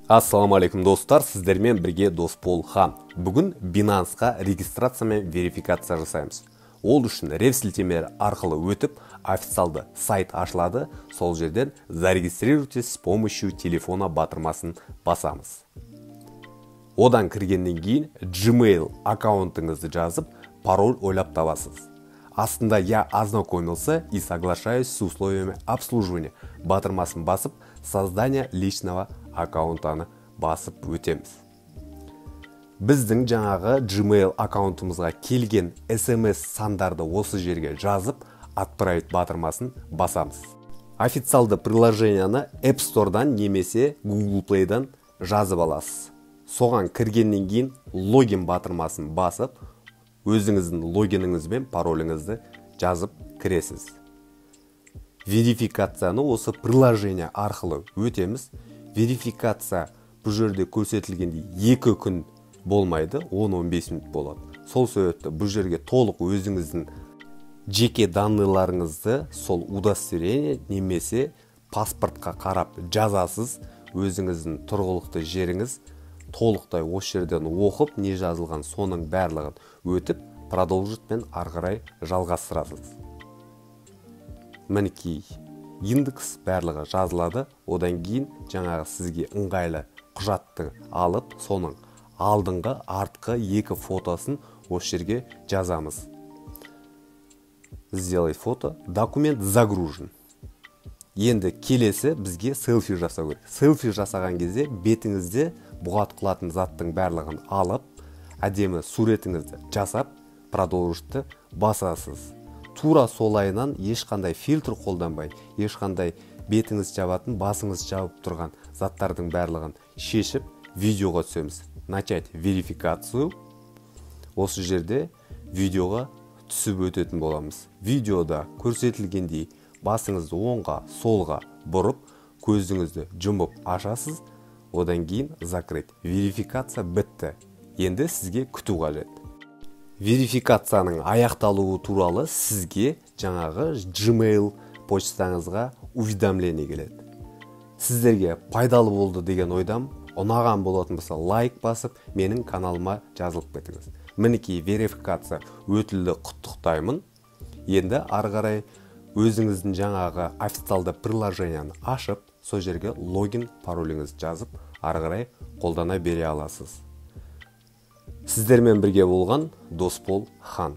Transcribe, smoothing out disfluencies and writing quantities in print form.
Ассалаумағалейкум, достар! Сіздермен бірге Досбол Хан. Бүгін Binance'қа регистрация мен верификация жасаймыз. Ол үшін реф сілтемелері арқылы өтіп, официалды сайт ашылады. Сол жерден «Зарегистрируйтесь с помощью телефона» батырмасын басамыз. Одан кіргеннен кейін Gmail аккаунтыңызды жазып, пароль ойлап табасыз. Астында «Я ознакомился и соглашаюсь с условиями обслуживания» батырмасын басып, «Создание личного аккаунтаны» басып өтеміз. Біздің жаңағы Gmail аккаунтымызға келген SMS сандарды осы жерге жазып, «Отправить» батырмасын басамыз. Официалды приложенияны App Store'дан немесе Google Play'дан жазып аласыз. Соған кіргеннен кейін «Логин» батырмасын басып, өзіңіздің логиніңіз бен пароліңізді жазып кіресіз. Верификацияны осы приложение арқылы өтеміз. Верификация бұл жерде көрсетілгендей 2 күн болмайды, 10-15 минут болады. Сол себепті бұл жерге толық өзіңіздің жеке данныйларыңызды сол удостоверение немесе паспортқа қарап жазасыз. Өзіңіздің тұрғылықты жеріңіз толықтай осы жерден оқып, не жазылған, соның барлығын өтіп, «Продолжить» ары қарай жалғастырасыз. Мінекей, индекс, барлығы жазылады. Одан кейін жаңағы сізге ыңғайлы құжатты алып, соның алдыңғы, артқы екі фотосын осы жерге жазамыз. «Сделать фото», «Документ загружен». Енді келесі бізге селфи жасау керек. Селфи жасаған кезде бетіңізде бұғат қылатын заттың барлығын алып, әдемі суретіңізді жасап, «Продолжить» басасыз. Тура солайынан, ешқандай фильтр қолданбай, ешқандай бетіңіз жабатын, басыңыз жабып тұрған заттардың барлығын шешіп, видеоға түсеміз. «Начать верификацию». Осы жерде видеоға түсіп өтетін боламыз. Видеода көрсетілгендей басыңызды оңға, солға бұрып, көзіңізді жұмып ашасыз. Одан кейін «Закрыть». Верификация бітті. Енді сізге күту қажет. Верификацияның аяқталуы туралы сізге жаңағы Gmail почтаңызға уведомление келеді. Сіздерге пайдалы болды деген ойдам. Ұнаған болатын болса, лайк басып, менің каналыма жазылып кетіңіз. Мінекей, верификация өтілді, құттықтаймын! Енді ары қарай өзіңіздің жаңағы официалды приложенияны ашып, сол жерге логин, пароліңізді жазып, ары қарай қолдана бере аласыз. Сіздермен бірге болған Досбол Хан.